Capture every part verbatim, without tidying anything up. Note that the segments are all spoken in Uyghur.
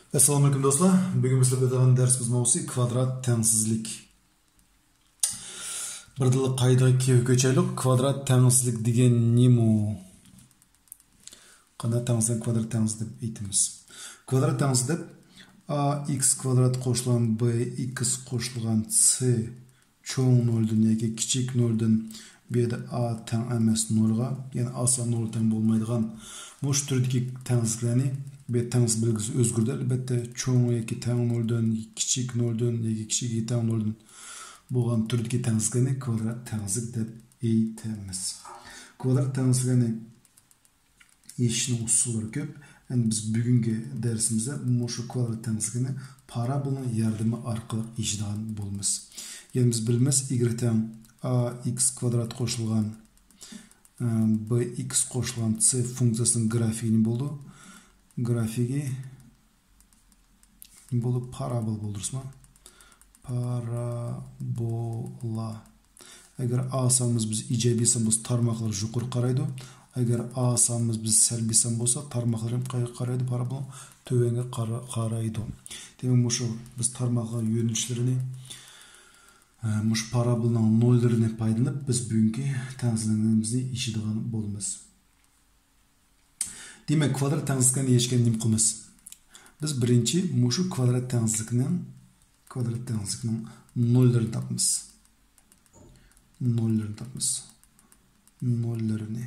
ئەسسالامۇئەلەيكۇم دوستلار. بۈگۈن بىز ئۆتىدىغان دەرسىمىز ماۋزۇسى كۋادرات تەڭسىزلىك. بىردىنلا قائىدىگە كۆچەيلۇق. كۋادرات تەڭسىزلىك دېگەن نېمە؟ قانداق تەڭسىزلىك، كۋادرات تەڭسىز دەپ ئېيتىمىز؟ كۋادرات تەڭسىز دەپ، ئا ئىكس كۋادرات قوشۇلغان بې ئىكس قوشۇلغان سې چوڭ نولدىن ياكى كىچىك نولدىن، بۇ يەردە ئا تەڭ ئەمەس نولغا، يەنى ئا سان نولغا تەڭ بولمايدىغان مۇشۇ تۈردىكى تەڭسىزلىكلەرنى، بۇ يەردە تەڭسىز بەلگىسى ئۆزگىرىدۇ، ئەلۋەتتە، چوڭ ياكى تەڭ نولدىن، كىچىك نولدىن ياكى كىچىك ياكى تەڭ نولدىن بولغان تۈردىكى تەڭسىزلىكلەرنى كۋادرات تەڭسىزلىك دەپ ئېيتىمىز. كۋادرات تەڭسىزلىكلەرنى يېشىشنىڭ ئۇسۇللىرى كۆپ. ئەمدى بىز بۈگۈنكى دەرسىمىزدە مۇشۇ كۋادرات تەڭسىزلىكنى پارابولنىڭ ياردىمى ئارقىلىق يېشىدىغان بولىمىز. يەنى بىز بىلىمىز، ئىگرېك تەڭ ئا ئىكس كۋادرات قوشۇلغان، ئە، بې ئىكس قوشۇلغان سې فۇنكسىيەسىنىڭ گرافىكى نېمە بولىدۇ؟ گرافىكى نېمە بولىدۇ؟ پارابول بولىدۇ، رەسمەن. پارابولا. ئەگەر ئا سانىمىز بىز ئىجابىي سان بولسا، تارماقلار يۇقىرى قارايدۇ. ئەگەر ئا سانىمىز بىز سەلبىي سان بولسا، تارماقلار ھەم قايغا قارايدۇ؟ پارابولنىڭ تۆۋەنگە قارا-، قارايدۇ. دېمەك، مۇشۇ بىز تارماقلار يۆنىلىشلىرىنى، ئە، مۇشۇ پارابولنىڭ نوللىرىنى پايدىلىنىپ، بىز بۈگۈنكى تەڭسىزلىكىمىزنى يېشىدىغان بولىمىز. دېمەك، كۋادرات تەڭسىزلىكنى يېشىشكە نېمە قىلىمىز؟ بىز بىرىنچى مۇشۇ كۋادرات تەڭسىزلىكنىڭ، كۋادرات تەڭسىزلىكنىڭ نوللىرىنى تاپىمىز. نوللىرىنى تاپىمىز. نوللىرىنى.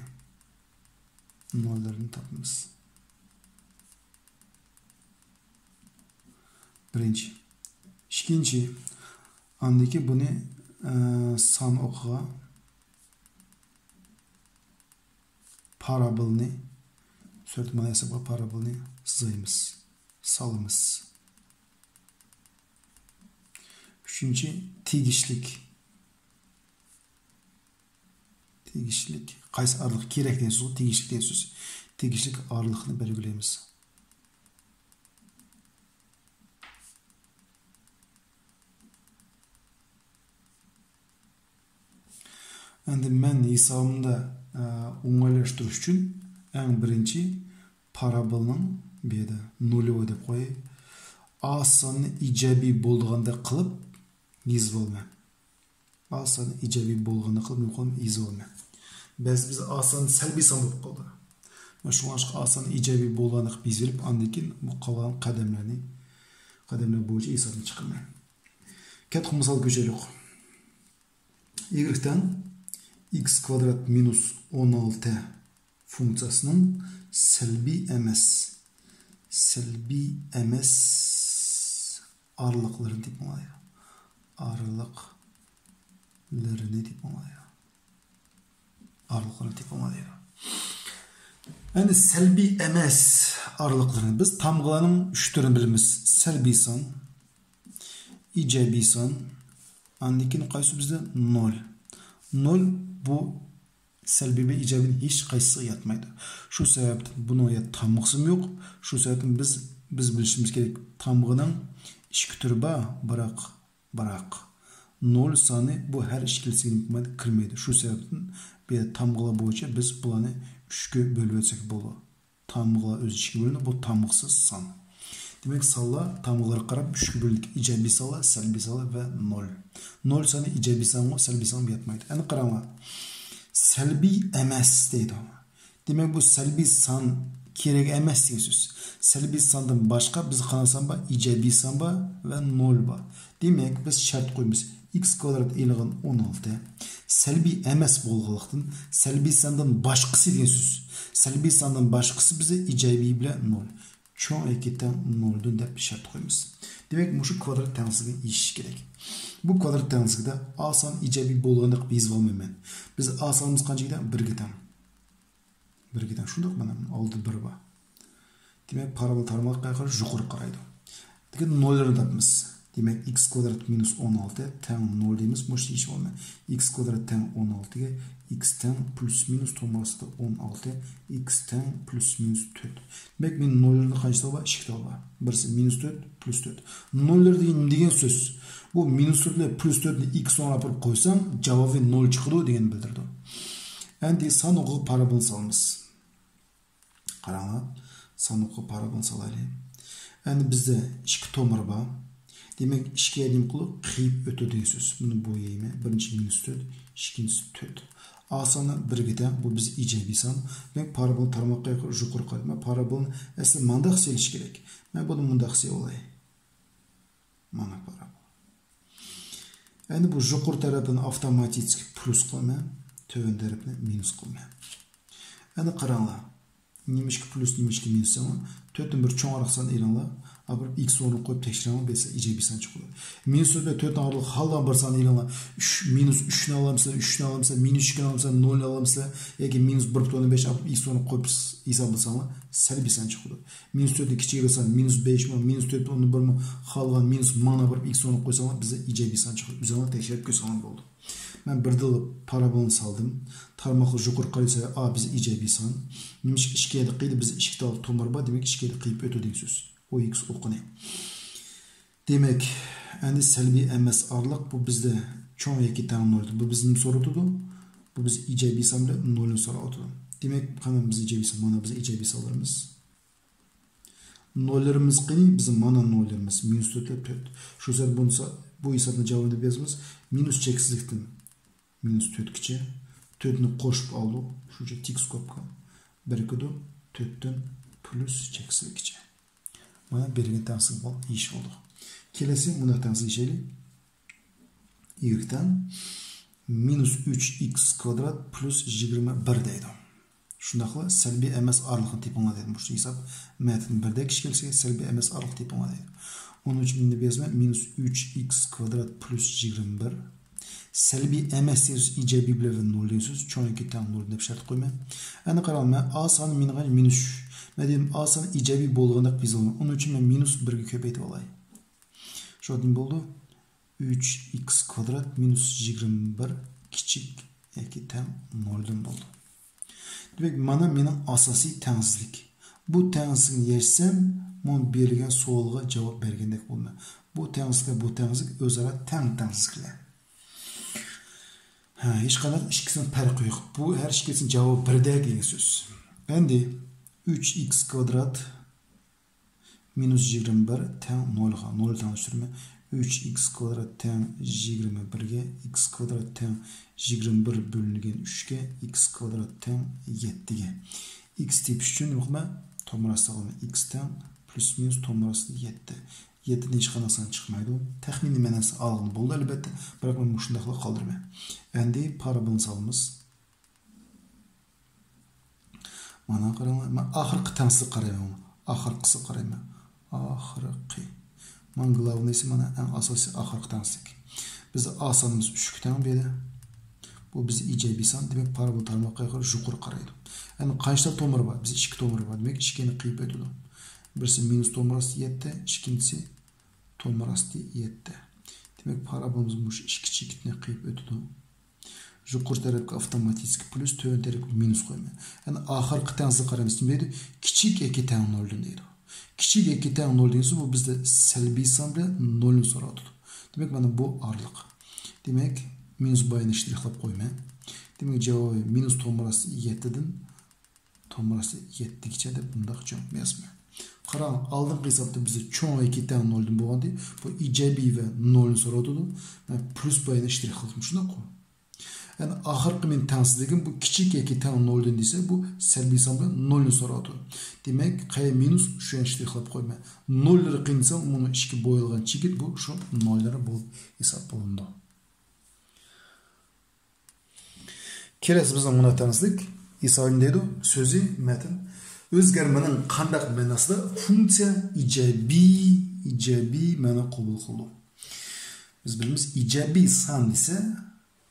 نوللىرىنى تاپىمىز. بىرىنچى. ئىككىنچى. ئاندىن كېيىن بۇنى، ئە، سان ئوقىغا پارابولنى، سۈرەتتە مانا ھېسابقا پارابولنى سىزايمىز، سالىمىز. ئۈچىنچى، تېگىشلىك. تېگىشلىك. قايسى ئارىلىق كېرەك دېگەن سۆز، تېگىشلىك دېگەن سۆز. تېگىشلىك ئارىلىقنى بەلگىلەيمىز. ئەمدى مەن ھېسابىمدا، ئە، ئوڭايلاشتۇرۇش ئۈچۈن ئەڭ بىرىنچى پارابولنىڭ بۇ يەردە نوليوۋى دەپ قوياي. ئا ساننى ئىجابىي بولىدىغاندەك قىلىپ يېزىۋالىمەن. ئا ساننى ئىجابىي بولغاندەك قىلىپ نېمە قىلىمەن؟ يېزىۋالىمەن. بەزى بىز ئا ساننى سەلبىي سان بولۇپ قالدى. مەن شۇڭلاشقا ئا ساننى ئىجابىي بولغاندەك قىلىپ يېزىۋېلىپ، ئاندىن كېيىن بۇ قالغان قەدەملەرنى، قەدەملەر بويىچە ھېسابنى چىقىرىمەن. كەتتۇق، مىسال كۆچەيلۇق. ئىگرېك تەڭ ئىكس كۋادرات مىنۇس ئون ئالتە فۇنكسىيەسىنىڭ سەلبىي ئەمەس، سەلبىي ئەمەس ئارىلىقلىرىنى تېپىڭلار. ئارىلىقلىرىنى تېپىڭلار. ئارىلىقلىرىنى تېپىڭلار دەيدۇ. ئەمدى سەلبىي ئەمەس ئارىلىقلىرىنى، بىز تامغىلارنىڭ ئۈچ تۈرىنى بىلىمىز. سەلبىي سان، ئىجابىي سان، ئاندىن كېيىن قايسى بىزدە؟ نول. نول بۇ سەلبىي بىلەن ئىجابىينىڭ ھېچ قايسىسىغا ياتمايدۇ. شۇ سەۋەبتىن بۇنىڭ يا تامغىسىمۇ يوق. شۇ سەۋەبتىن بىز، بىز بىلىشىمىز كېرەك، تامغىنىڭ ئىككى تۈرى بار، بىراق، بىراق نول سانى بۇ ھەر ئىككىلىسىگە نېمە قىلمايدۇ، كىرمەيدۇ. شۇ سەۋەبتىن بۇ يەردە تامغىلار بويىچە بىز بۇلارنى ئۈچكە بۆلۈۋەتسەك بولىدۇ. تامغىلار ئۆزى ئىككىگە بۆلۈنىدۇ، بۇ تامغىسىز سان. دېمەك، سانلار تامغىلارغا قاراپ ئۈچكە بۆلۈندى. ئىجابىي سانلار، سەلبىي سانلار ۋە نول. نول سانى ئىجابىي سانغا، سەلبىي سانغا ياتمايدۇ. ئەنە قاراڭلار. سەلبىي ئەمەس دەيدۇ. دېمەك، بۇ سەلبىي سان كېرەك ئەمەس دېگەن سۆز. سەلبىي ساندىن باشقا بىز قانداق سان بار؟ ئىجابىي سان بار ۋە نول بار. دېمەك، بىز شەرت قويىمىز. ئىكس كۋادرات ئېلىنغان ئون ئالتە سەلبىي ئەمەس بولغانلىقتىن، سەلبىي ساندىن باشقىسى دېگەن سۆز. سەلبىي ساندىن باشقىسى بىزدە ئىجابىي بىلەن نول. چوڭ ياكى تەڭ نولدىن دەپ شەرت قويىمىز. دېمەك، مۇشۇ كۋادرات تەڭسىزلىكنى يېشىش كېرەك. بۇ كۋادرات تەڭسىزلىكتە ئا سان ئىجابىي بولغاندەك قىلىپ يېزىۋالمايمەن. بىز ئا سانىمىز قانچىگە تەڭ؟ بىرگە تەڭ. بىرگە تەڭ. شۇنداق، مانا ئالدىدا بىر بار. دېمەك، پارابول تارماققا قاراپ يۇقىرى قارايدۇ. لېكىن نوللىرىنى تاپىمىز. دېمەك، ئىكس كۋادرات مىنۇس ئون ئالتە تەڭ نول دەيمىز. مۇشۇنى يېشىپ ئالىمەن. ئىكس كۋادرات تەڭ ئون ئالتىگە ئىكس تەڭ پلۇس مىنۇس تومۇر ئاستىدا ئون ئالتە، ئىكس تەڭ پلۇس مىنۇس تۆت. دېمەك، مېنىڭ نوللىرىمدا قانچە تال بار؟ ئىككى تال بار. بىرسى مىنۇس تۆت، پلۇس تۆت. نوللىرى دېگەن نېمە دېگەن سۆز؟ بۇ مىنۇس تۆت بىلەن پلۇس تۆتنى ئىككىسى ئورنىغا ئاپىرىپ قويساڭ، جاۋابى نول چىقىدۇ دېگەننى بىلدۈرىدۇ. ئەمدى سان ئوقىغا پارابول سالىمىز. قاراڭلار، سان ئوقىغا پارابول سالايلى. ئەمدى بىزدە ئىككى تومۇر بار. دېمەك، ئىككىگە نېمە قىلىدۇ؟ قىيىپ ئۆتىدۇ دېگەن سۆز. بۇنى بويايمەن. بىرىنچى مىنۇس تۆت، ئىككىنچىسى تۆت. ئا سانى بىرگە تەڭ. بۇ بىزدە ئىجابىي سان. دېمەك، پارابول تارماققا يۇقىرى قارايدۇ. مەن پارابولنى ئەسلى مانداق سېلىش كېرەك. مەن بۇنى مۇنداق سېلىۋالاي. مانا پارابول. ئەمدى بۇ يۇقىرى تەرەپنى ئاپتوماتىكى پلۇس قىلىمەن، تۆۋەن تەرەپنى مىنۇس قىلىمەن. ئەمدى قاراڭلار. نېمىشقا پلۇس، نېمىشقا مىنۇس دەيمەن؟ تۆتتىن بىر چوڭراق سان ئېلىڭلار. ئاپىرىپ ئىكس ئورنىغا قويۇپ تەكشۈرۈڭلار، بەرسە ئىجابىي سان چىقىدۇ. مىنۇس تۆت بىلەن تۆتنىڭ ئارىلىقى خالىغان بىر سان ئېلىڭلار. ئۈچ، مىنۇس ئۈچنى ئالامسىلەر، ئۈچنى ئالامسىلەر، مىنۇس ئىككىنى ئالامسىلەر، نولنى ئالامسىلەر ياكى مىنۇس بىر پۈتۈن ئوندىن بەش ئاپىرىپ ئىكس ئورنىغا قويۇپ ھېسابلىساڭلار، سەلبىي سان چىقىدۇ. مىنۇس تۆتتىن كىچىكرەك سان مىنۇس بەشمۇ، مىنۇس تۆتتىن ئوندىن بىرمۇ، خالىغان مىنۇس ماڭا بېرىپ ئىكس ئورنىغا قويساڭلار، بىزدە ئىجابىي سان چىقىدۇ. ئۆزۈڭلار تەكشۈرۈپ كۆرسەڭلار بولىدۇ. مەن بىردىنلا پارابولنى سالدىم. تارماقلار يۇقىرى قارايسا، ئا بىزدە ئىجابىي سان. نېمىشقا ئىككىگە قىيدى؟ بىزدە ئىككى تال تومۇر بار، دېمەك، ئىككىگە قىيىپ ئۆتىدۇ دېگەن سۆز. ئو ئىكس ئوقىنى. دېمەك، ئەمدى سەلبىي ئەمەس ئارىلىق، بۇ بىزدە چوڭ ياكى تەڭ نولدۇر. بۇ بىزدىن نېمە سوراۋاتىدۇ؟ بۇ بىز ئىجابىي سان بىلەن نولنى سوراۋاتىدۇ. دېمەك، قېنى بىز ئىجابىي سان، مانا بىز ئىجابىي سانلىرىمىز. نوللىرىمىز قېنى؟ بىز مانا نوللىرىمىز، مىنۇس تۆت ۋە تۆت. شۇ سەۋەبتىن بولسا، بۇ ھېسابنىڭ جاۋابىنى بېرىمىز. مىنۇس چەكسىزلىكتىن مىنۇس تۆتكىچە، تۆتنى قوشۇپ ئالدۇق، شۇنچە تىك سكوپكا بىرىكىدۇ، تۆتتىن پلۇس چەكسىزلىككىچە. مانا بېرىلگەن تەڭسىزلىك بولۇپ ئىش بولدى. كېلەسى مۇنداق تەڭسىزلىك ئىشلەيلى. ئىگرېك تەڭ مىنۇس ئۈچ ئىكس كۋادرات پلۇس يىگىرمە بىر دەيدۇ. شۇنداقلا سەلبىي ئەمەس ئارىلىقنى تېپىڭلار دەيدۇ. مۇشۇ ھېساب مەتىن بىردەك ئىش كەلسە، سەلبىي ئەمەس ئارىلىق تېپىڭلار دەيدۇ. ئۇنىڭ ئۈچۈن مەن نېمە يازىمەن؟ مىنۇس ئۈچ ئىكس كۋادرات پلۇس يىگىرمە بىر. سەلبىي ئەمەس دېگەن سۆز ئىجابىي بىلەن ۋە نول دېگەن سۆز چوڭ ياكى تەڭ نول دەپ شەرت قويىمەن. ئەمدى قاراڭ، مەن ئا سانى مېنىڭ مىنۇس ئۈچ. مەن دېدىم، ئا سانى ئىجابىي بولغاندەك يېزىلغان. ئۇنىڭ ئۈچۈن مەن مىنۇس بىرگە كۆپەيتىپ ئالاي. شۇ نېمە بولدى؟ ئۈچ ئىكس كۋادرات مىنۇس يىگىرمە بىر كىچىك ياكى تەڭ نولدىن بولدى. دېمەك، مانا مېنىڭ ئاساسىي تەڭسىزلىك. بۇ تەڭسىزلىكنى يەشسەم، مانا بېرىلگەن سوئالغا جاۋاب بەرگەندەك بولىمەن. بۇ تەڭسىزلىك بىلەن بۇ تەڭسىزلىك ئۆزئارا تەڭ تەڭسىزلىكلەر. ھە، ھېچقانداق ئىككىسىنىڭ پەرقى يوق. بۇ ھەر ئىككىسىنىڭ جاۋابى بىردەك دېگەن سۆز. ئەمدى ئۈچ ئىكس كۋادرات مىنۇس يىگىرمە بىر تەڭ نولغا، نولنى تەڭلەشتۈرىمەن. ئۈچ ئىكس كۋادرات تەڭ يىگىرمە بىرگە، ئىكس كۋادرات تەڭ يىگىرمە بىر بۆلۈنگەن ئۈچكە، ئىكس كۋادرات تەڭ يەتتىگە. ئىكس تېپىش ئۈچۈن نېمە قىلىمەن؟ تومۇر ئاستى ئالىمەن. ئىكس تەڭ پلۇس مىنۇس تومۇر ئاستى يەتتە. يەتتىدىن ھېچقانداق سان چىقمايدۇ. تەخمىنىي مەناسى ئالغىلى بولىدۇ، ئەلۋەتتە. بىراق مەن مۇشۇنداقلا قالدۇرىمەن. ئەمدى پارابولنى سالىمىز. مانا قاراڭلار، مەن ئاخىرقى تەڭسىزلىك قارايمەن. ئاخىرقىسىغا قارايمەن. ئاخىرقى. مانا گلوۋنىيسى، مانا ئەڭ ئاساسىي ئاخىرقى تەڭسىزلىك. بىزدە ئا سانىمىز ئۈچكە تەڭ بۇ يەردە. بۇ بىز ئىجابىي سان، دېمەك، پارابول تارماققا يۇقىرى، يۇقىرى قارايدۇ. ئەمدى قانچە تومۇر بار؟ بىز ئىككى تومۇر بار، دېمەك، ئىككىنى قىيىپ ئۆتىدۇ. بىرسى مىنۇس تومۇر ئاستى يەتتە، ئىككىنچىسى تومۇر ئاستى يەتتە. دېمەك، پارابولىمىز مۇشۇ ئىككى چېكىتنى قىيىپ ئۆتىدۇ. يۇقىرى تەرەپكە ئاپتوماتىكى پلۇس، تۆۋەن تەرەپكە مىنۇس قويىمەن. يەنى ئاخىرقى تەڭسىزلىك قارايمىز، نېمە دەيدۇ؟ كىچىك ياكى تەڭ نولدىن دەيدۇ. كىچىك ياكى تەڭ نول دېگەن سۆز، بۇ بىزدە سەلبىي سان بىلەن نولنى سوراۋاتىدۇ. دېمەك، مانا بۇ ئارىلىق. دېمەك، مىنۇس باينى شترىخلاپ قويىمەن. دېمەك، جاۋابى مىنۇس تومۇر ئاستى يەتتىدىن تومۇر ئاستى يەتتىگىچە دەپ بۇنداق جاۋاب يازىمەن. قاراڭ، ئالدىنقى ھېسابتا بىزدە چوڭ ياكى تەڭ نولدىن بولغانىدى. بۇ ئىجابىي ۋە نولنى سوراۋاتىدۇ. مەن پلۇس باينى شترىخلىدىم، شۇنداققۇ؟ يەنى ئاخىرقى مېنىڭ تەڭسىزلىكىم بۇ كىچىك ياكى تەڭ نولدىن دېسە، بۇ سەلبىي سان بىلەن نولنى سوراۋاتىدۇ. دېمەك، قەيەر مىنۇس، شۇ يەرنى شترىخلاپ قويىمەن. نوللىرى قىينىسا، مۇنۇ ئىككى بويالغان چېكىت، بۇ شۇ نوللىرى بولۇپ ھېساب بولۇنىدۇ. كېلەسى بىزنىڭ مۇنداق تەڭسىزلىك ھېسابى دەيدۇ. سۆزى مەتن. ئۆزگەرمىنىڭ قانداق مەناسىدا فۇنكسىيە ئىجابىي، ئىجابىي مەنە قوبۇل قىلىدۇ؟ بىز بىلىمىز، ئىجابىي سان دېسە،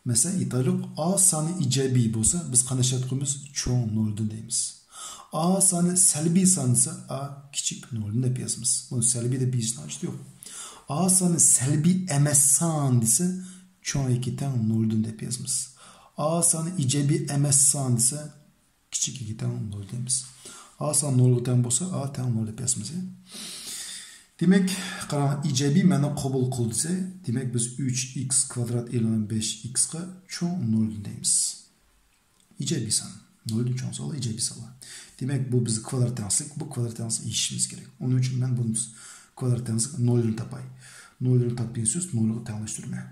مەسىلەن، ئېيتايلۇق، ئا سانى ئىجابىي بولسا، بىز قانداق شەرت قويىمىز؟ چوڭ نولدىن دەيمىز. ئا سانى سەلبىي سان دېسە، ئا كىچىك نولدىن دەپ يازىمىز. بۇنى سەلبىي دەپ يېزىشنىڭ ھاجىتى يوق. ئا سانى سەلبىي ئەمەس سان دېسە، چوڭ ياكى تەڭ نولدىن دەپ يازىمىز. ئا سانى ئىجابىي ئەمەس سان دېسە، كىچىك ياكى تەڭ نول دەيمىز. ئا سان نولغا تەڭ بولسا، ئا تەڭ نول دەپ يازىمىز. دېمەك، قاراڭ، ئىجابىي مەنە قوبۇل قىل دېسە، دېمەك، بىز ئۈچ ئىكس كۋادرات ئېلىنغان بەش ئىكسقا چوڭ نولدىن دەيمىز. ئىجابىي سان. نولدىن چوڭ سانلار ئىجابىي سانلار. دېمەك، بۇ بىز كۋادرات تەڭسىزلىك، بۇ كۋادرات تەڭسىزلىك ئېشىشىمىز كېرەك. ئۇنىڭ ئۈچۈن مەن بۇنى كۋادرات تەڭسىزلىك نولدىن تاپاي. نولدىن تاپ دېگەن سۆز نولغا تەڭلەشتۈرمە.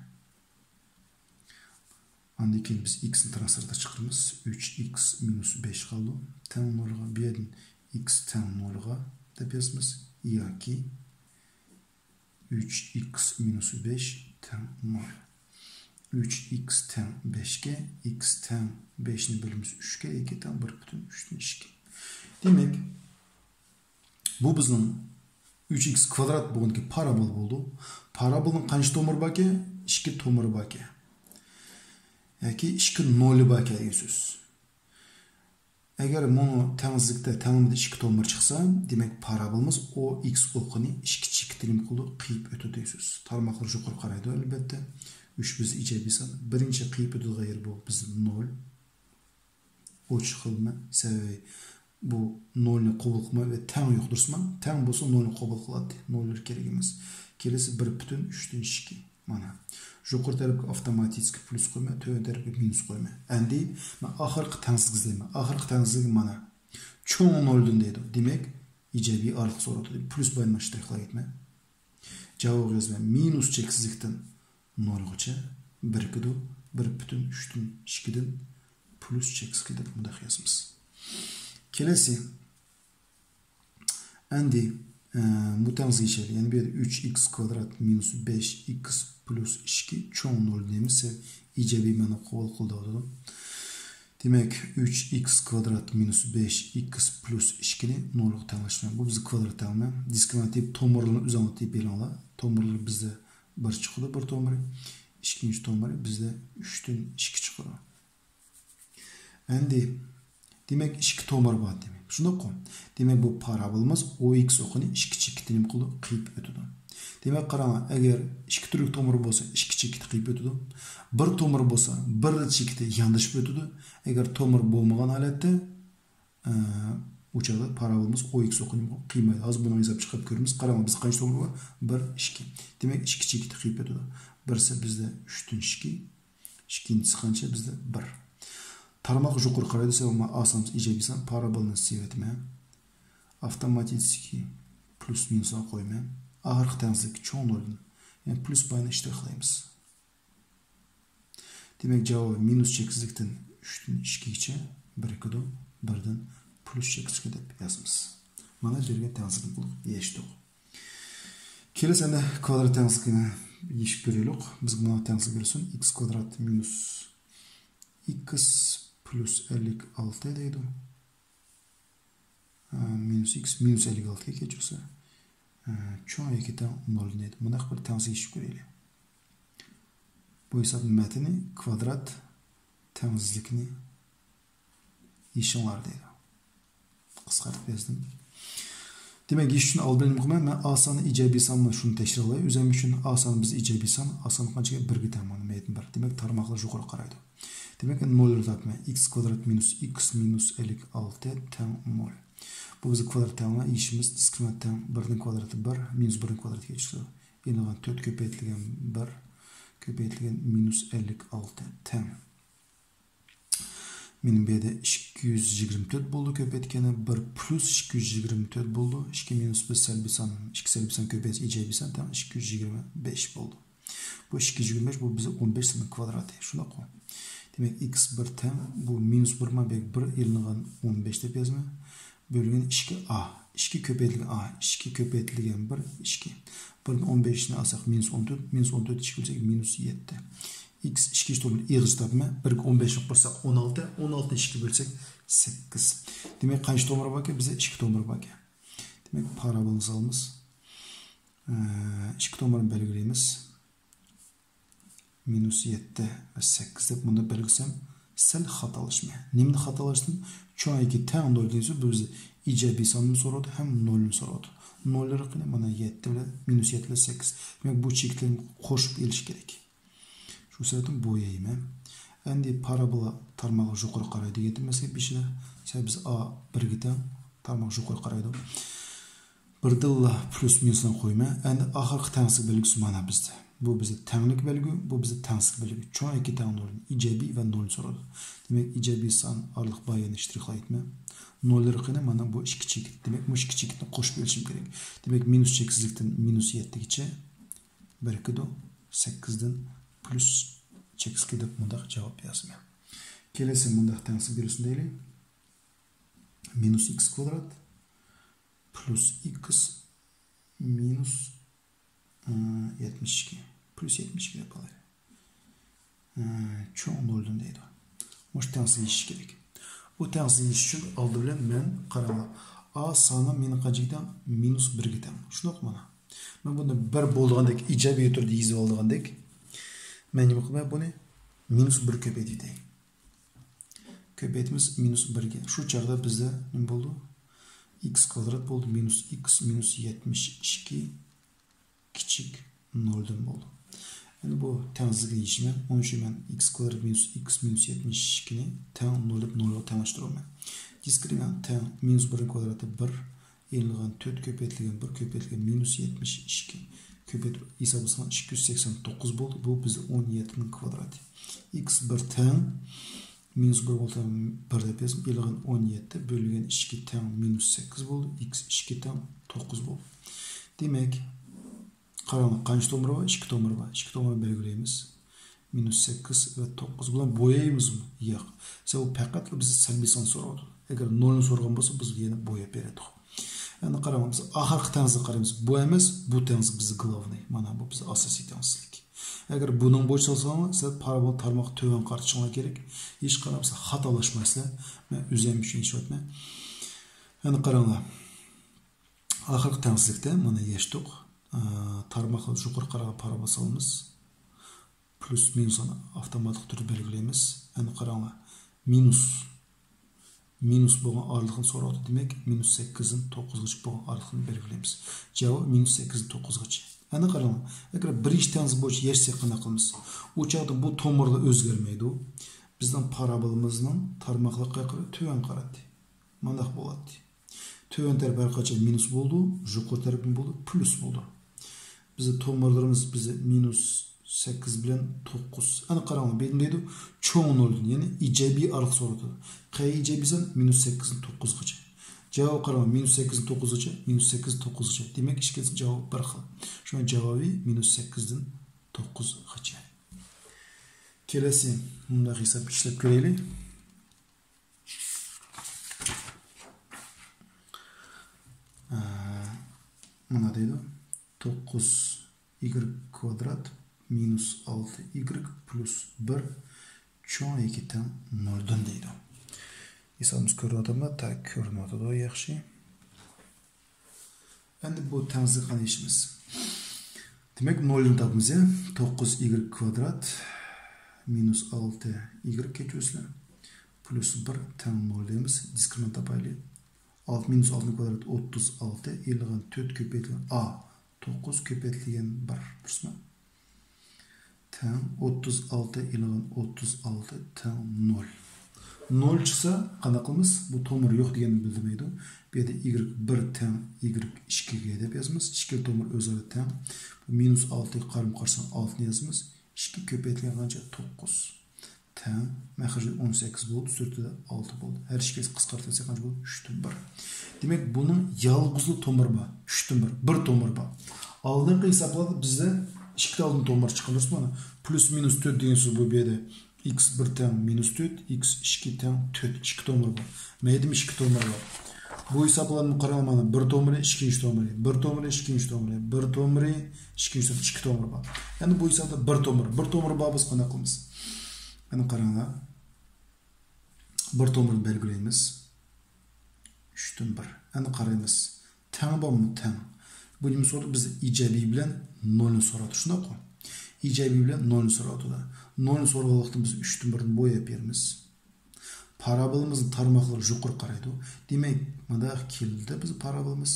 ئاندىن كېيىن بىز ئىكسنى تىرناق سىرتىغا چىقىرىمىز. ئۈچ ئىكس مىنۇس بەش قالىدۇ. تەڭ نولغا، بۇ يەردىن ئىكس تەڭ نولغا دەپ يازىمىز. ياكى ئۈچ ئىكس مىنۇس بەش تەڭ نول. ئۈچ ئىكس تەڭ بەشكە، ئىكس تەڭ بەشنى بۆلىمىز ئۈچكە، ئىككى تەڭ بىر پۈتۈن ئۈچتىن ئىككى. دېمەك، بۇ بىزنىڭ ئۈچ ئىكس كۋادرات بولغاندىكىن پارابول بولىدۇ. پارابولنىڭ قانچە تومۇرى باركەن؟ ئىككى تومۇرى باركەن. ياكى ئىككى نولى باركەن دېگەن سۆز. ئەگەر مۇنۇ تەڭسىزلىكتە تەڭلىمىدە ئىككى تومۇر چىقسا، دېمەك، پارابولىمىز ئو ئىكس ئوقىنى ئىككى چېكىتى نېمە قىلىدۇ؟ قىيىپ ئۆتىدۇ دەيسىز. تارماقلار يۇقىرى قارايدۇ، ئەلۋەتتە. ئۈچ بىز ئىجابىي سان. بىرىنچى قىيىپ ئۆتىدىغان يېرى بۇ بىز نول. ئوچۇق قىلىمەن. سەۋەبى بۇ نولنى قوبۇل قىلماي ۋە تەڭ يوق، دۇرۇسمۇ؟ تەڭ بولسا نولنى قوبۇل قىلاتتى. نوللار كېرەك ئەمەس. كېلىسى بىر پۈتۈن ئۈچتىن ئىككى. مانا. يۇقىرى تەرەپكە ئاپتوماتىكى پلۇس قويىمەن، تۆۋەن تەرەپكە مىنۇس قويىمەن. ئەمدى مەن ئاخىرقى تەڭسىزلىك ئىزدەيمەن. ئاخىرقى تەڭسىزلىك مانا. چوڭ نولدىن دەيدۇ. دېمەك، ئىجابىي ئارىلىق سوراۋاتىدۇ. پلۇس باينى شترىخلاپ كېتىمەن. جاۋابىغا يازىمەن. مىنۇس چەكسىزلىكتىن نولغىچە بىرىكىدۇ. بىر پۈتۈن ئۈچتىن ئىككىدىن پلۇس چەكسىزلىككە دەپ مۇنداق يازىمىز. كېلەسى. ئەمدى، ئە، بۇ تەڭسىزلىك ئىچىدە، يەنە بۇ يەردە ئۈچ ئىكس كۋادرات مىنۇس بەش ئىكس پلۇس ئىككى چوڭ نول دەيمىز. سەۋەبى ئىجابىي مەنىنى قوبۇل قىلىدۇ. دېمەك، ئۈچ ئىكس كۋادرات مىنۇس بەش ئىكس پلۇس ئىككىنى نولغا تەڭلەشمەن. بۇ بىزنىڭ كۋادرات تەڭلىمە. دىسكرىمىناتىپ تومۇرلىرىنى ئۆزۈڭلار تېپىپ ئېلىڭلار. تومۇرلىرى بىزدە بىر چىقىدۇ، بىر تومۇرى. ئىككىنچى تومۇرى بىزدە ئۈچتىن ئىككى چىقىدۇ. ئەمدى، دېمەك، ئىككى تومۇر بار دېمەك. شۇنداققۇ؟ دېمەك، بۇ پارابولىمىز ئو ئىكس ئوقىنى ئىككى چېكىتى نېمە قىلىدۇ؟ قىيىپ ئۆتىدۇ. دېمەك، قاراڭلار، ئەگەر ئىككى تۈرلۈك تومۇر بولسا، ئىككى چېكىتى قىيىپ ئۆتىدۇ. بىر تومۇر بولسا، بىر چېكىتى ياندىشىپ ئۆتىدۇ. ئەگەر تومۇر بولمىغان ھالەتتە، ئە، ئۇ چاغدا پارابولىمىز ئو ئىكس ئوقىنى قىيمايدۇ. ھازىر بۇنىڭ ھېسابىنى چىقىرىپ كۆرىمىز. قاراڭلار، بىز قانچە تومۇر بار؟ بىر، ئىككى. دېمەك، ئىككى چېكىتى قىيىپ ئۆتىدۇ. بىرسى بىزدە ئۈچتىن ئىككى، ئىككىنچىسى قانچە بىزدە؟ بىر. تارماق يۇقىرى قارايدۇ، سەۋەبى ئاسانىمىز ئىجابىي سان، پارابولنى سىزىۋېتىمەن. ئاپتوماتىكىي پلۇس مىنۇسنى قويىمەن. ئاخىرقى تەڭسىزلىك چوڭ نولدىن. يەنى پلۇس باينى ئىشتىراك قىلايمىز. دېمەك، جاۋابى مىنۇس چەكسىزلىكتىن ئۈچتىن ئىككىگىچە بىرىكىدۇ، بىردىن پلۇس چەكسىزلىككە دەپ يازىمىز. مانا بەرگەن تەڭسىزلىك بولۇپ يېشىتتۇق. كېلەسى ئەمدى كۋادرات تەڭسىزلىكىنى يېشىپ كۆرەيلۇق. بىزگە مانا تەڭسىزلىك بېرىلسۇن. ئىكس كۋادرات مىنۇس ئىكس پلۇس ئەللىك ئالتە دەيدۇ. ئە، مىنۇس ئىكس مىنۇس ئەللىك ئالتىگە كەچۈرسە، ئە، چوڭ ياكى تەڭ نول دەيدۇ. مۇنداق بىر تەڭسىزلىك يېشىپ كۆرەيلى. بۇ ھېساب مەتنى كۋادرات تەڭسىزلىكىنى يېشىڭلار دەيدۇ. قىسقارتىپ يازدىم. دېمەك، يېشىش ئۈچۈن ئالدى بىلەن نېمە قىلىمەن؟ مەن ئا سانى ئىجابىي سانمۇ شۇنى تەكرارلاي. ئۆزۈم ئۈچۈن ئا سانى بىز ئىجابىي سان، ئا سانى قانچىكەن؟ بىرگە تەڭ، مانا مەيدىن بىر. دېمەك، تارماقلار يۇقىرى قارايدۇ. دېمەك، نولنى تاپىمەن. ئىكس كۋادرات مىنۇس ئىكس مىنۇس ئەللىك ئالتە تەڭ نول. بۇ بىزنىڭ كۋادرات تەڭلىمە، يېشىمىز دىسكرىمىنانت تەڭ بىرنىڭ كۋادراتى بىر، مىنۇس بىرنىڭ كۋادراتىغا چىقىدۇ. ئېلىنغان تۆت كۆپەيتىلگەن بىر، كۆپەيتىلگەن مىنۇس ئەللىك ئالتە تەڭ. مېنىڭ بۇ يەردە ئىككى يۈز يىگىرمە تۆت بولدى، كۆپەيتكەندە بىر پلۇس ئىككى يۈز يىگىرمە تۆت بولدى. ئىككى مىنۇس بىر سەلبىي سان، ئىككى سەلبىي سان كۆپەيسە ئىجابىي سان تەڭ ئىككى يۈز يىگىرمە بەش بولدى. بۇ ئىككى يۈز يىگىرمە بەش، بۇ بىزنىڭ ئون بەش ساننىڭ كۋادراتى. شۇنداققۇ؟ دېمەك، ئىكس بىر تەڭ، بۇ مىنۇس بىر ما، بەك بىر ئېلىنغان ئون بەش دەپ يازىمەن. بۆلگەن ئىككى ئا. ئىككى كۆپەيتىلگەن ئا. ئىككى كۆپەيتىلگەن بىر، ئىككى. بىردىن ئون بەشنى ئالساق، مىنۇس ئون تۆت. مىنۇس ئون تۆت ئىككىگە بۆلسەك، مىنۇس يەتتە. ئىكس ئىككىنچى تومۇرنى ئېغىز تاپىمەن. بىرگە ئون بەشنى قوشساق، ئون ئالتە. ئون ئالتىنى ئىككىگە بۆلسەك، سەككىز. دېمەك، قانچە تومۇر باركەن؟ بىزدە ئىككى تومۇر باركەن. دېمەك، پارابولنى سالىمىز. ئىككى تومۇرنى بەلگىلەيمىز. مىنۇس يەتتە ۋە سەككىز دەپ مۇندا بەلگىلىسەم، سەل خاتالاشمەن. نېمىدە خاتالاشتىم؟ چوڭ ياكى تەڭ نول دېسە، بۇ بىز ئىجابىي ساننى سوراۋاتىدۇ ھەم نولنى سوراۋاتىدۇ. نوللىرى قېنى؟ مانا يەتتە بىلەن مىنۇس يەتتە بىلەن سەككىز. دېمەك، بۇ چېكىتلەرنى قوشۇپ ئېلىش كېرەك. شۇ سەۋەبتىن بويايمەن. ئەمدى پارابولا تارماقلار يۇقىرى قارايدۇ دېگەن مەسىلە بېشىدا. سەۋەبى بىز ئا بىرگە تەڭ، تارماق يۇقىرى قارايدۇ. بىردىنلا پلۇس مىنۇسنى قويىمەن. ئەمدى ئاخىرقى تەڭسىزلىك بەلگىسى مانا بىزدە. بۇ بىزدە تەڭلىك بەلگە، بۇ بىزدە تەڭسىزلىك بەلگە. چوڭ ياكى تەڭ نولدىن، ئىجابىي ۋە نولنى سورىدى. دېمەك، ئىجابىي سان ئارىلىق باريەرنى شترىخلايتتىم. نوللىرى قېنى؟ مانا بۇ ئىككى چېكىت. دېمەك، مۇشۇ ئىككى چېكىتنى قوشۇپ ئېلىشىم كېرەك. دېمەك، مىنۇس چەكسىزلىكتىن مىنۇس يەتتىگىچە بىرىكىدۇ، سەككىزدىن پلۇس چەكسىزلىككە دەپ مۇنداق جاۋاب يازىمەن. كېلەسى مۇنداق تەڭسىز بېرىلسۇن دەيلى. مىنۇس ئىكس كۋادرات پلۇس ئىكس مىنۇس، ئە، يەتمىش ئىككى. پلۇس يەتمىش ئىككى دەپ ئالايلى. ئە، چوڭ نولدىن دەيدۇ. مۇشۇ تەڭسىز يېشىش كېرەك. بۇ تەڭسىز يېشىش ئۈچۈن ئالدى بىلەن مەن، قاراڭلار، ئا سانى مېنىڭ قانچىگە تەڭ؟ مىنۇس بىرگە تەڭ. شۇنداقمۇ مانا؟ مەن بۇنى بىر بولىدىغاندەك، ئىجابىي تۈردە يېزىپ ئالىدىغاندەك، مەن نېمە قىلىمەن؟ بۇنى مىنۇس بىر كۆپەيتىۋېتەي. كۆپەيتىمىز مىنۇس بىرگە. شۇ چاغدا بىزدە نېمە بولدى؟ ئىكس كۋادرات بولدى. مىنۇس ئىكس مىنۇس يەتمىش ئىككى كىچىك نولدىن بولدى. ئەمدى بۇ تەڭسىزلىكنى يېشىمەن. ئۇنىڭ ئۈچۈن مەن ئىكس كۋادرات مىنۇس ئىكس مىنۇس يەتمىش ئىككىنى تەڭ نول دەپ نولغا تەڭلەشتۈرىمەن. دىسكرىمىنانت تەڭ مىنۇس بىرنىڭ كۋادراتى بىر، ئېلىنغان تۆت كۆپەيتىلگەن بىر كۆپەيتىلگەن مىنۇس يەتمىش ئىككى كۆپەيتىپ ھېسابلىساڭ ئىككى يۈز سەكسەن توققۇز بولدى. بۇ بىزدە ئون يەتتىنىڭ كۋادراتى. ئىكس بىر تەڭ مىنۇس بىر بولسا بىر دەپ يازدىم. ئېلىنغان ئون يەتتە بۆلۈنگەن ئىككى تەڭ مىنۇس سەككىز بولدى. ئىكس ئىككى تەڭ توققۇز بولدى. دېمەك، قاراڭلار، قانچە تومۇر بار؟ ئىككى تومۇر بار. ئىككى تومۇرنى بەلگىلەيمىز. مىنۇس سەككىز ۋە توققۇز بىلەن بويايمىزمۇ؟ ياق. سەۋەبى پەقەتلا بىزدە سەلبىي سان سوراۋاتىدۇ. ئەگەر نولنى سورىغان بولسا، بىز يەنە بوياپ بېرەتتۇق. ئەمدى قاراڭ، بىز ئاخىرقى تەڭسىزگە قارايمىز. بۇ ئەمەس، بۇ تەڭسىز بىزدە گلوۋنىي. مانا بۇ بىزدە ئاساسىي تەڭسىزلىك. ئەگەر بۇنىڭ بويىچە سالساڭلار، سىلەر پارابول تارماققا تۆۋەن قارىتىشىڭلار كېرەك. ھېچقانداق بىز خاتالاشمايسىلەر. مەن ئۆزۈم ئۈچۈن ئېيتىۋاتىمەن. ئەمدى قاراڭلار. ئاخىرقى تەڭسىزلىكتە مانا يەشتۇق. ئە، تارماقلار يۇقىرى قارىغان پارابول سالىمىز. پلۇس مىنۇسنى ئاپتوماتىك تۈردە بەلگىلەيمىز. ئەمدى قاراڭلار. مىنۇس. مىنۇس بولغان ئارىلىقنى سوراۋاتىدۇ. دېمەك، مىنۇس سەككىزدىن توققۇزغىچە بولغان ئارىلىقنى بەلگىلەيمىز. جاۋاب مىنۇس سەككىزدىن توققۇزغىچە. ئەمدى قاراڭلار. ئەگەر بىرىنچى تەڭسىز بويىچە يەشسەك قانداق قىلىمىز؟ ئۇ چاغدا بۇ تومۇرلار ئۆزگەرمەيدۇ. بىزنىڭ پارابولىمىزنىڭ تارماقلىق قىيىقلىرى تۆۋەن قاراتتى. مانداق بولاتتى. تۆۋەن تەرەپ ھەر قاچان مىنۇس بولىدۇ، يۇقىرى تەرەپ نېمە بولىدۇ؟ پلۇس بولىدۇ. بىزدە تومۇرلىرىمىز بىزدە مىنۇس سەككىز بىلەن توققۇز. ئەنە قاراڭلار، بۇ يەردە دەيدۇ، چوڭ نولدىن، يەنى ئىجابىي ئارىلىق سوراۋاتىدۇ. قەيەر ئىجابىي سان؟ مىنۇس سەككىزدىن توققۇزغىچە. جاۋاب قاراڭلار، مىنۇس سەككىزدىن توققۇزغىچە، مىنۇس سەككىزدىن توققۇزغىچە. دېمەك، ئىككىلىسىنىڭ جاۋابى بىر خىل. شۇڭا جاۋابى مىنۇس سەككىزدىن توققۇزغىچە. كېلەسى مۇنداق ھېساب ئىشلەپ كۆرەيلى. ئە، مانا دەيدۇ، توققۇز ئىگرېك كۋادرات مىنۇس ئالتە ئىگرېك پلۇس بىر چوڭ ياكى تەڭ نولدىن دەيدۇ. ھېسابىمىز كۆرۈنۈۋاتامدۇ؟ تاك، كۆرۈنۈۋاتىدۇ، ياخشى. ئەمدى بۇ تەڭسىزلىكنى قانداق يېشىمىز؟ دېمەك، نولدىن تاپىمىز، يا؟ توققۇز ئىگرېك كۋادرات مىنۇس ئالتە ئىگرېك، كەچۈرسىلەر، پلۇس بىر تەڭ نول دەيمىز. دىسكرىمىنانت تاپايلى. ئالتە مىنۇس ئالتىنىڭ كۋادراتى ئوتتۇز ئالتە، ئېلىنغان تۆت كۆپەيتىلگەن ئا، توققۇز كۆپەيتىلگەن بىر، دۇرۇسمۇ؟ تەڭ ئوتتۇز ئالتە ئېلىنغان ئوتتۇز ئالتە تەڭ نول. نول چىقسا قانداق قىلىمىز؟ بۇ تومۇر يوق دېگەننى بىلدۈرمەيدۇ. بۇ يەردە ئىگرېك بىر تەڭ ئىگرېك ئىككىگە دەپ يازىمىز. ئىككىلا تومۇر ئۆزئارا تەڭ. بۇ مىنۇس ئالتىگە قارىمۇ قارىساڭ ئالتىنى يازىمىز. ئىككى كۆپەيتىلگەن قانچە؟ توققۇز. تەڭ. مەخرىجى ئون سەككىز بولدى، سۈرىتىدە ئالتە بولدى. ھەر ئىككىسى قىسقارتىلسا قانچە بولدى؟ ئۈچتىن بىر. دېمەك، بۇنىڭ يالغۇزلا تومۇرى بار. ئۈچتىن بىر. بىر تومۇر بار. ئالدىنقى ھېسابلاردا بىزدە ئىككى تالدىن تومۇر چىققان، دۇرۇسمۇ؟ مانا، پلۇس مىنۇس تۆت دېگەن سۆز بۇ، بۇ يەردە. ئىكس بىر تەڭ مىنۇس تۆت، ئىكس ئىككى تەڭ تۆت. ئىككى تومۇر بار. مەيدىمۇ ئىككى تومۇر بار. بۇ ھېسابلارنى قاراڭ، مانا، بىر تومۇرى، ئىككىنچى تومۇرى، بىر تومۇرى، ئىككىنچى تومۇرى، بىر تومۇرى، ئىككىنچى تومۇرى، ئىككى تومۇر بار. ئەمدى بۇ ھېسابتا بىر تومۇر، بىر تومۇر بار، بىز قانداق قىلىمىز؟ ئەمدى قاراڭلار. بىر تومۇرنى بەلگىلەيمىز. ئۈچتىن بىر. ئەمدى قارايمىز. تەڭ بارمۇ؟ تەڭ. بۇ نېمە سورىدى؟ بىز ئىجابىي بىلەن نولنى سوراپتۇ، شۇنداققۇ؟ ئىجابىي بىلەن نولنى سوراپتۇ. نولنى سورىغان ۋاقىتتا بىز ئۈچتىن بىرنى بوياپ بېرىمىز. پارابولىمىزنىڭ تارماقلىرى يۇقىرى قارايدۇ. دېمەك، مانداق كېلدى بىز پارابولىمىز.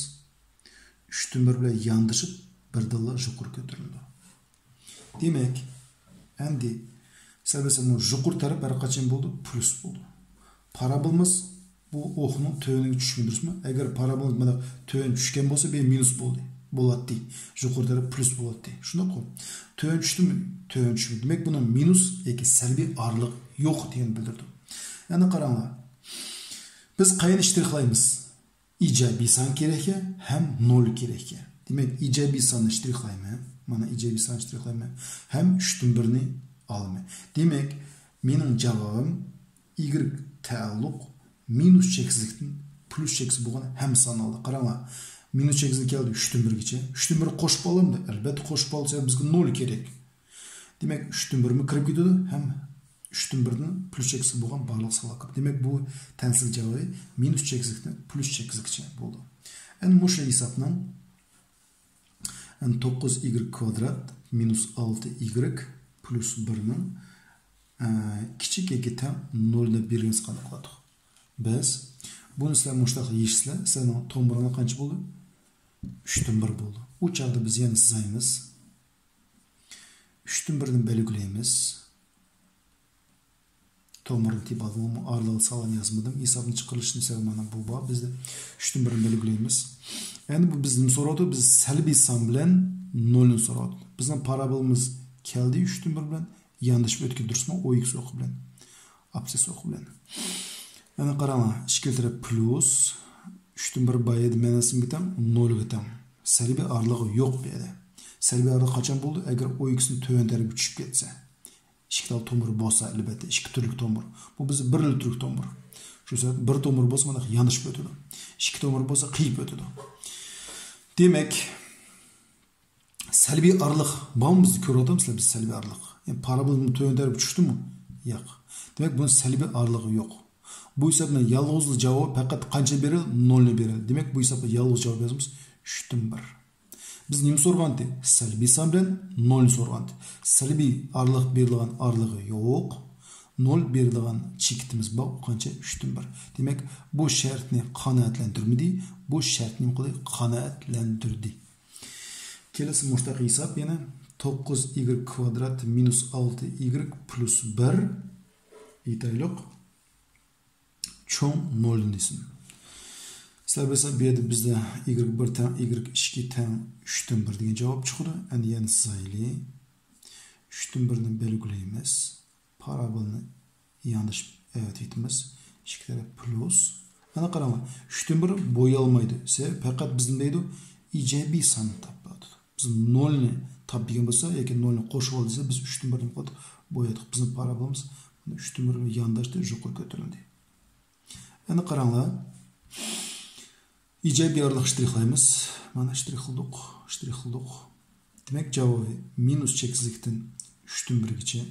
ئۈچتىن بىر بىلەن ياندىشىپ، بىردىنلا يۇقىرى كۆتۈرۈلىدۇ. دېمەك، ئەمدى سەۋەبى يۇقىرى تەرەپ ھەر قاچان بولىدۇ؟ پلۇس بولىدۇ. پارابولىمىز بۇ ئوقنىڭ تۆۋىنىگە چۈشمىدى، دۇرۇسمۇ؟ ئەگەر پارابولىمىز مانا تۆۋەن چۈشكەن بولسا، بۇ مىنۇس بولدى. بولاتتى. يۇقىرى تەرەپ پليۇس بولاتتى. شۇنداققۇ؟ تۆۋەن چۈشتىمۇ؟ تۆۋەن چۈشمىدى. دېمەك، بۇنىڭ مىنۇس ياكى سەلبىي ئارىلىق يوق دېگەننى بىلدۈرىدۇ. ئەنە قاراڭلار. بىز قاينى شترىخلايمىز؟ ئىجابىي سان كېرەككەن ھەم نول كېرەككەن. دېمەك، ئىجابىي ساننى شترىخلايمەن. مانا ئىجابىي ساننى شترىخلايمەن. ھەم ئۈچتىن بىرنى ئالىمەن. دېمەك، مېنىڭ جاۋابىم ئىگرېك تەئەللۇق مىنۇس چەكسىزلىكتىن پليۇس چەكسىز بولغان ھەممە ساننى ئالدى. قاراڭلار، مىنۇس چەكسىزلىك كەلدى ئۈچتىن بىرگىچە. ئۈچتىن بىر قوشۇپ ئالامدۇ؟ ئەلبەتتە قوشۇپ ئالىدۇ، سەۋەبى بىزگە نول كېرەك. دېمەك، ئۈچتىن بىرمۇ كىرىپ كېتىدۇ ھەم ئۈچتىن بىردىن پليۇس چەكسىز بولغان بارلىق سانلار كىرىدۇ. دېمەك، بۇ تەڭسىزلىك جاۋابى مىنۇس چەكسىزلىكتىن پليۇس چەكسىزلىككىچە بولىدۇ. ئەنە مۇشۇ ھېسابنىڭ، ئەنە توققۇز ئىگرېك كۋادرات مىنۇس ئالتە ئىگرېك پليۇس بىرنىڭ، ئە، كىچىك ياكى تەڭ نول دەپ بېرىلگەنسى قانداق قىلاتتۇق؟ بەس، بۇنى سىلەر مۇشۇنداق يېشىسىلەر، سىلەرنىڭ تومۇرۇڭلار قانچە بولدى؟ ئۈچتىن بىر بولدى. ئۇ چاغدا بىز يەنە سىزايمىز. ئۈچتىن بىرنى بەلگىلەيمىز. تومۇرنى تېپىۋالدىم، ئارىلىق سانلارنى يازمىدىم. ھېسابنى چىقىرىلىشىنى سەۋەبى مانا بۇ بار. بىزدە ئۈچتىن بىرنى بەلگىلەيمىز. ئەمدى بۇ بىز نېمە سوراۋاتىدۇ؟ بىز سەلبىي سان بىلەن نولنى سوراۋاتىدۇ. بىزنىڭ پارابولىمىز كەلدى ئۈچتىن بىر بىلەن ياندىشىپ ئۆتكەن، دۇرۇسمۇ؟ ئويكىس ئوقى بىلەن. ئابسىس ئوقى بىلەن. ئەنە قاراڭلار، ئىككىلا تەرەپ پليۇس، ئۈچتىن بىر بايىدى مەناسىمگە تەڭ، نولغا تەڭ. سەلبىي ئارىلىقى يوق بۇ يەردە. سەلبىي ئارىلىق قاچان بولىدۇ؟ ئەگەر ئويكىسنىڭ تۆۋەن تەرىپىگە چۈشۈپ كەتسە. ئىككى تال تومۇر بولسا، ئەلۋەتتە، ئىككى تۈرلۈك تومۇر. بۇ بىزدە بىرلا تۈرلۈك تومۇر. شۇ سەۋەبتىن بىر تومۇر بولسا، مانا ياندىشىپ ئۆتىدۇ. ئىككى تومۇر بولسا، قىيىپ ئۆتىدۇ. دېمەك، سەلبىي ئارىلىق بارمۇ بىزدە؟ كۆرۈۋاتامسىلەر بىز سەلبىي ئارىلىق؟ يەنى پارابول تۆۋەن تەرەپكە چۈشتىمۇ؟ ياق. دېمەك، بۇنىڭ سەلبىي ئارىلىقى يوق. بۇ ھېسابنىڭ يالغۇزلا جاۋابى پەقەت قانچە بېرىدۇ؟ نولنى بېرىدۇ. دېمەك، بۇ ھېسابتا يالغۇز جاۋاب يازىمىز ئۈچتىن بىر. بىز نېمە سورىغانتى؟ سەلبىي سان بىلەن نولنى سورىغانتى. سەلبىي ئارىلىق بېرىدىغان ئارىلىقى يوق. نول بېرىدىغان چېكىتىمىز بار، ئۇ قانچە؟ ئۈچتىن بىر. دېمەك، بۇ شەرتنى قانائەتلەندۈرمىدى، بۇ شەرتنى نېمە قىلدى؟ قانائەتلەندۈردى. كېلىسى مۇشتاق ھېساب يەنە توققۇز ئىگرېك كۋادرات مىنۇس ئالتە ئىگرېك پلۇس بىر ئېيتايلۇق. چوڭ نولدىن دېسۇن. سەۋەبى بولسا بۇ يەردە بىزدە ئىگرېك بىر تەڭ ئىگرېك ئىككى تەڭ ئۈچتىن بىر دېگەن جاۋاب چىقىدۇ. ئەمدى يەنە سىزايلى. ئۈچتىن بىرنى بەلگىلەيمىز. پارابولنى ياندىشىپ ئەۋەتىۋېتىمىز. ئىككى تەرەپ پلۇس. ئەنە قاراڭلار، ئۈچتىن بىر بويالمايدۇ. سەۋەبى پەقەت بىز نېمە دەيدۇ؟ ئىجابىي ساننى تاپ دەۋاتىدۇ. بىز نولنى تاپ دېگەن بولسا ياكى نولنى قوشۇۋال دېسە، بىز ئۈچتىن بىرنى قويۇپ بوياتتۇق. بىزنىڭ پارابولىمىز ئۈچتىن بىر يانداشتى، يۇقىرى كۆتۈرۈلدى. ئەنە قاراڭلار. ئىجابىي ئارىلىق شترىخلايمىز. مانا شترىخلىدۇق، شترىخلىدۇق. دېمەك، جاۋابى مىنۇس چەكسىزلىكتىن ئۈچتىن بىرگىچە.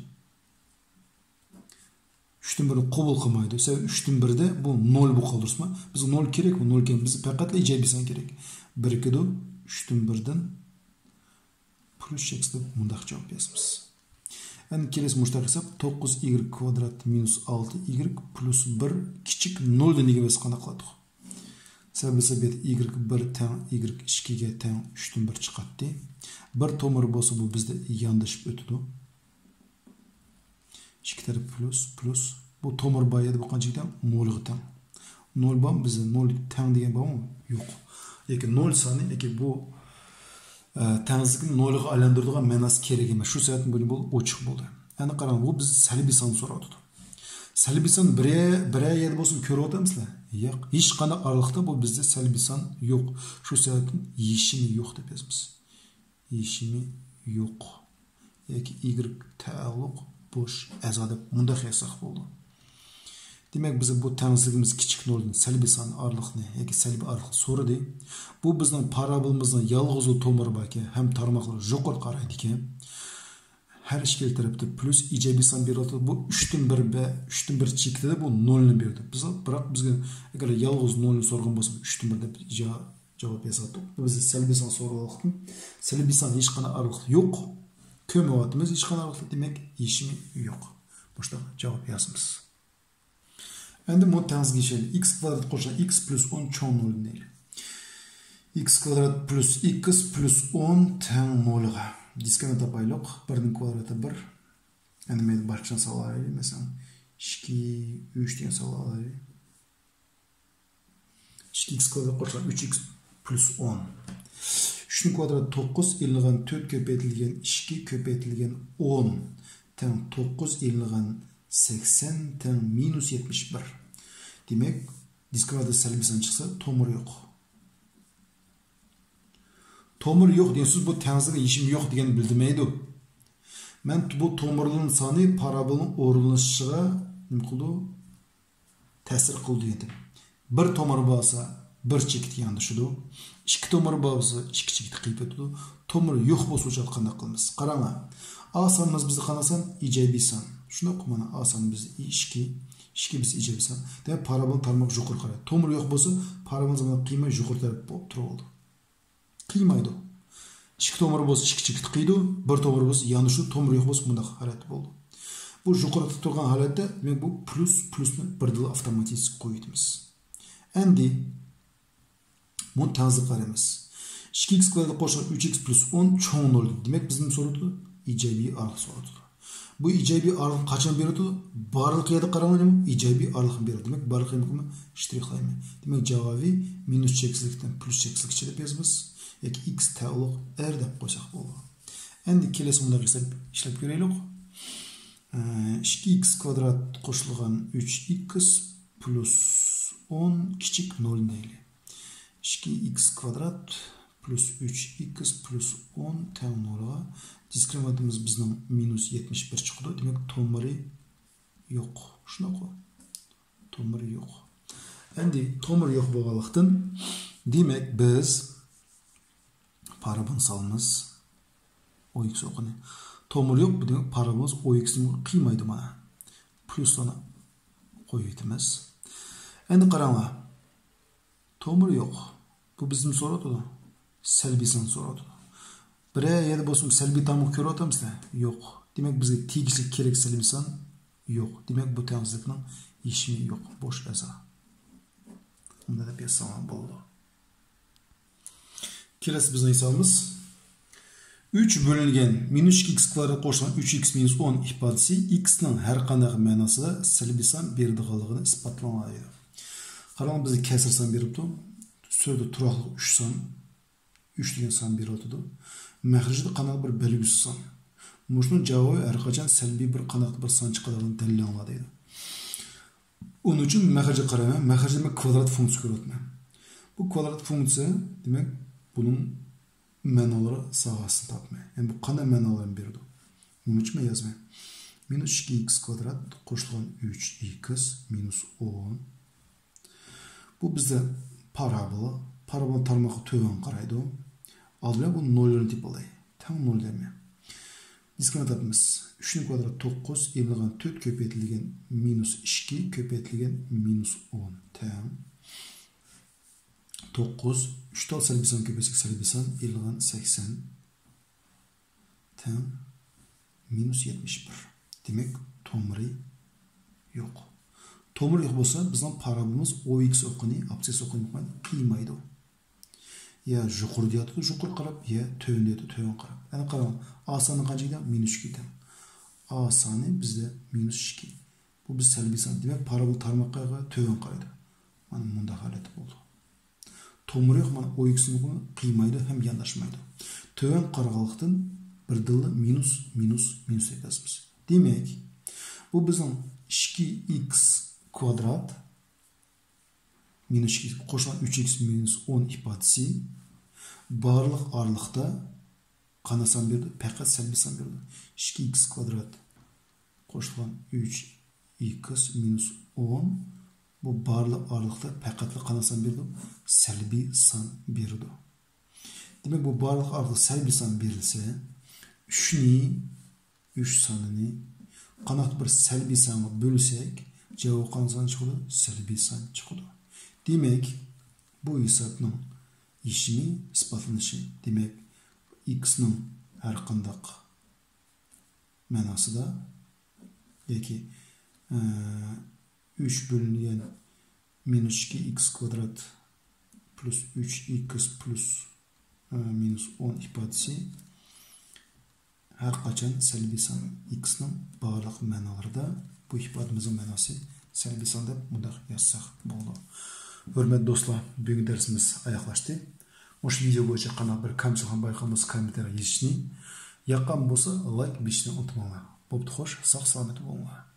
ئۈچتىن بىرنى قوبۇل قىلمايدۇ. سەۋەبى ئۈچتىن بىردە بۇ نول بولۇپ قالدى، دۇرۇسمۇ؟ بىزگە نول كېرەكمۇ؟ نول كېرەك. بىزگە پەقەتلا ئىجابىي سان كېرەك. بىرىكىدۇ ئۈچتىن بىردىن پلۇس ئىكس دەپ مۇنداق جاۋاب يازىمىز. ئەمدى كېلىسى مۇشتاق ھېساب، توققۇز ئىگرېك كۋادرات مىنۇس ئالتە ئىگرېك پلۇس بىر كىچىك نولدىن نېگە بەرسە قانداق قىلاتتۇق؟ سەۋەبى بىز ئىگرېك بىر تەڭ ئىگرېك ئىككىگە تەڭ ئۈچتىن بىر چىقاتتى. بىر تومۇر بولسا بۇ بىزدە ياندىشىپ ئۆتىدۇ. ئىككى تەرەپ پلۇس، پلۇس. بۇ تومۇر بار يەردە بۇ قانچىگە تەڭ؟ نولغا تەڭ. نول بارمۇ بىزدە؟ نول تەڭ دېگەن بارمۇ؟ يوق. ياكى نول سانى، ياكى بۇ، ئە، تەڭسىزلىكنى نولغا ئايلاندۇرىدىغان مەناسى كېرەك ئەمەس. شۇ سەۋەبتىن بۇنى بۇ ئوچۇق بولدى. ئەنە قاراڭ، بۇ بىز سەلبىي سان سوراۋاتىدۇ. سەلبىي سان بىرەر، بىرەر يەردە بولسىمۇ كۆرۈۋاتامسىلەر؟ ياق. ھېچقانداق ئارىلىقتا بۇ بىزدە سەلبىي سان يوق. شۇ سەۋەبتىن يېشىمى يوق دەپ يازىمىز. يېشىمى يوق. ياكى ئىگرېك تەئەللۇق بوش ئەزا دەپ مۇنداق يازساق بولىدۇ. دېمەك، بىز بۇ تەڭسىزلىكىمىز كىچىك نولدىن سەلبىي سان ئارىلىقنى ياكى سەلبىي ئارىلىقنى سورىدى. بۇ بىزنىڭ پارابولىمىزنىڭ يالغۇزلا تومۇرى باركەن ھەم تارماقلىرى يۇقىرى قارايدىكەن. ھەر ئىككىلا تەرەپتە پلۇس ئىجابىي سان بېرىۋاتىدۇ. بۇ ئۈچتىن بىر بە-، ئۈچتىن بىر چېكىتىدە بۇ نولنى بېرىدۇ. بىز، بىراق بىزگە ئەگەر يالغۇز نولنى سورىغان بولسا، ئۈچتىن بىر دەپ جا-، جاۋاب يازاتتۇق. بىز سەلبىي سان سورىغانلىقتىن، سەلبىي سان ھېچقانداق ئارىلىقتا يوق. كۆرمەيۋاتىمىز ھېچقانداق ئارىلىقتا، دېمەك، يېشىمى يوق. مۇشۇنداق جاۋاب يازىمىز. ئەمدى بۇ تەڭسىزگە ئىشلەيلى. ئىكس كۋادرات قوشۇلغان ئىكس پلۇس ئون چوڭ نولدىن دەيلى. ئىكس كۋادرات پلۇس ئىكس پلۇس ئون تەڭ نولغا. دىسكىنى تاپايلۇق. بىرنىڭ كۋادراتى بىر. ئەمدى مەيلى باشقىچە سان ئالايلى. مەسىلەن، ئىككى، ئۈچ دېگەن سان ئالايلى. ئىككى ئىكس كۋادرات قوشۇلغان ئۈچ ئىكس پلۇس ئون. ئۈچ ئۈچنىڭ كۋادراتى توققۇز ئېلىنغان تۆت كۆپەيتىلگەن ئىككى كۆپەيتىلگەن ئون تەڭ توققۇز ئېلىنغان سەكسەن تەڭ مىنۇس يەتمىش بىر. دېمەك، دىسكرىمىنانتتا سەلبىي سان چىقسا، تومۇر يوق. تومۇر يوق دېگەن سۆز بۇ تەڭسىزلىكنىڭ يېشىمى يوق دېگەننى بىلدۈرمەيدۇ. مەن بۇ تومۇرلىرىنىڭ سانى پارابولنىڭ ئورۇنلىشىشىغا نېمە قىلىدۇ؟ تەسىر قىلىدۇ دېگەن. بىر تومۇر بولسا، بىر چېكىتى ياندىشىدۇ. ئىككى تومۇر بولسا، ئىككى چېكىتى قىيىپ ئۆتىدۇ. تومۇر يوق بولسا، ئۇ چاغدا قانداق قىلىمىز؟ قاراڭلار. ئا سان بىز، بىزدە قانداق سان؟ ئىجابىي سان. شۇنداققۇ، مانا، ئا سان بىز ئىككى، ئىككى بىز ئىجابىي سان. دېمەك، پارابول تارماق يۇقىرى قارايدۇ. تومۇر يوق بولسا، پارابول زاماندا قىيماي يۇقىرى تەرەپ بولۇپ تۇرۇۋالىدۇ. قىيمايدۇ. ئىككى تومۇر بولسا، ئىككى چېكىتى قىيىدۇ. بىر تومۇر بولسا، ياندىشىدۇ. تومۇر يوق بولسا، مۇنداق ھالەتتە بولىدۇ. بۇ يۇقىرىدا تۇرغان ھالەتتە، دېمەك، بۇ پلۇس، پلۇسنى بىردىنلا ئاپتوماتىك قويۇۋېتىمىز. ئەمدى بۇنى تەڭسىزلىككە قارايمىز. ئىككى ئىكس كۋادرات قوشۇلغان ئۈچ ئىكس پلۇس ئون چوڭ نول. دېمەك، بىزدىن سورىدى، ئىجابىي ئارىلىق سورىدى. بۇ ئىجابىي ئارىلىق قاچان بېرىدۇ؟ بارلىق يەردە قاراڭلار، نېمە؟ ئىجابىي ئارىلىقنى بېرىدۇ. دېمەك، بارلىق يەرنى شترىخلايمەن. دېمەك، جاۋابى مىنۇس چەكسىزلىكتىن پلۇس چەكسىزلىككىچە دەپ يازىمىز. ياكى ئىكس تەۋۇلۇق ئەر دەپ قويساق بولىدۇ. ئەمدى كېلەسى مۇنداق ئىشلەپ، ئىشلەپ كۆرەيلۇق. ئىككى ئىكس كۋادرات قوشۇلغان ئۈچ ئىكس پلۇس ئون كىچىك نول دەيلى. ئىككى ئىكس كۋادرات پلۇس ئۈچ ئىكس پلۇس ئون تەڭ نولغا، دىسكرىمىنانتىمىز بىزنىڭ مىنۇس يەتمىش بىر چىقىدۇ. دېمەك، تومۇرى يوق. شۇنداققۇ؟ تومۇرى يوق. ئەمدى تومۇرى يوق بولغانلىقتىن، دېمەك، بىز پارابولنى سالىمىز. ئو ئىكس ئوقىنى. تومۇرى يوق، بۇ دېمەك، پارابولىمىز ئو ئىكسنى قىيمايدۇ مانا. پلۇسلارنى قويۇۋېتىمىز. ئەمدى قاراڭلار. تومۇر يوق. بۇ بىزدىن سورىۋاتىدۇ. سەلبىي سان سورىۋاتىدۇ. بىرەر يەردە بولسىمۇ سەلبىي تارماق كۆرۈۋاتامسىلەر؟ يوق. دېمەك، بىزگە تېگىشلىك كېرەك سەلبىي سان يوق. دېمەك، بۇ تەڭسىزلىكنىڭ يېشىمى يوق. بوش ئەزا. بۇنداق دەپ يازساڭلار بولىدۇ. كېلەسى بىزنىڭ ھېسابىمىز. ئۈچ بۆلۈنگەن مىنۇس ئىككى ئىكس كۋادرات قوشۇلغان ئۈچ ئىكس مىنۇس ئون ئىپادىسى ئىكسنىڭ ھەر قانداق مەناسىدا سەلبىي سان بېرىدىغانلىقىنى ئىسپاتلاڭلار دەيدۇ. قاراڭ، بىزگە كەسىر سان بېرىپتۇ. سۈرىدە تۇراقلىق ئۈچ سان. ئۈچ دېگەن سان بېرىۋاتىدۇ. مەخرىجىدە قانداق بىر بەلگۈسىز سان. مۇشۇنىڭ جاۋابى ھەر قاچان سەلبىي بىر قانداق بىر سان چىقىدىغانلىقىنى دەلىللەڭلار دەيدۇ. ئۇنىڭ ئۈچۈن مەخرىجىگە قارايمەن. مەخرىجدە مەن كۋادرات فۇنكسىيە كۆرۈۋاتىمەن. بۇ كۋادرات فۇنكسىيە، دېمەك، بۇنىڭ مەنالىرى ساھەسىنى تاپىمەن. يەنى بۇ قانداق مەنالارنى بېرىدۇ؟ نېمە ئۈچۈن مەن يازىمەن؟ مىنۇس ئىككى ئىكس كۋادرات قوشۇلغان ئۈچ ئىكس مىنۇس ئون. بۇ بىزدە پارابولا. پارابولا تارماققا تۆۋەن قارايدۇ. ئالدى بىلەن بۇ نوللارنى تېپىپ ئالاي. تەڭ نول دەيمەن. دىسكرىمىنانت تاپىمىز. ئۈچنىڭ كۋادراتى توققۇز، ئېلىنغان تۆت كۆپەيتىلگەن مىنۇس ئىككى كۆپەيتىلگەن مىنۇس ئون تەڭ توققۇز. ئۈچ تال سەلبىي سان كۆپەيتسەك، سەلبىي سان، ئېلىنغان سەكسەن تەڭ مىنۇس يەتمىش بىر. دېمەك، تومۇرى يوق. تومۇرى يوق بولسا، بىزنىڭ پارابولىمىز ئو ئىكس ئوقىنى، ئابسىس ئوقىنى قىيمايدۇ. يا يۇقىرىدا ياتىدۇ، يۇقىرى قاراپ، يا تۆۋەندە ياتىدۇ، تۆۋەن قاراپ. ئەنە قاراڭ، ئا سانى قانچە ئىكەن؟ مىنۇس ئىككى ئىكەن. ئا سانى بىزدە مىنۇس ئىككى. بۇ بىز سەلبىي سان. دېمەك، پارابول تارماققا تۆۋەن قارايدۇ. مانا مۇنداق ھالەتتە بولىدۇ. تومۇرى يوق، مانا ئو ئىكسنى قىيمايدۇ ھەم يانداشمايدۇ. تۆۋەن قارىغانلىقتىن، بىردىنلا مىنۇس، مىنۇس، مىنۇس دەپ يازىمىز. دېمەك، بۇ بىزنىڭ ئىككى ئىكس كۋادرات مىنۇس ئىككى قوشۇلغان ئۈچ ئىكس مىنۇس ئون ئىپادىسى بارلىق ئارىلىقتا قانداق سان بېرىدۇ؟ پەقەت سەلبىي سان بېرىدۇ. ئىككى ئىكس كۋادرات قوشۇلغان ئۈچ ئىكس مىنۇس ئون، بۇ بارلىق ئارىلىقتا پەقەتلا قانداق سان بېرىدۇ؟ سەلبىي سان بېرىدۇ. دېمەك، بۇ بارلىق ئارىلىقتا سەلبىي سان بېرىلسە، ئۈچنى، ئۈچ سانىنى قانداق بىر سەلبىي سانغا بۆلسەك، جاۋاب قانداق سان چىقىدۇ؟ سەلبىي سان چىقىدۇ. دېمەك، بۇ ھېسابنىڭ يېشىمى ئىسپاتلىنىشى. دېمەك، ئىكسنىڭ ھەر قانداق مەناسىدا ياكى، ئە، ئۈچ بۆلۈنگەن مىنۇس ئىككى ئىكس كۋادرات پلۇس ئۈچ ئىكس پلۇس، ئە، مىنۇس ئون ئىپادىسى ھەر قاچان سەلبىي سان، ئىكسنىڭ بارلىق مەنالىرىدا بۇ ئىپادىمىزنىڭ مەناسى سەلبىي سان دەپ مۇنداق يازساق بولىدۇ. ھۆرمەتلىك دوستلار، بۈگۈنكى دەرسىمىز ئاياغلاشتى. مۇشۇ ۋىدېئو بويىچە قانداق بىر كامچىلىق ھەم بايقىغان بولسا، كوممېنتارىيەگە يېزىشنى، ياققان بولسا لايك بېسىشنى ئۇنتۇماڭلار. بوپتۇ، خوش، ساق سالامەت بولۇڭلار.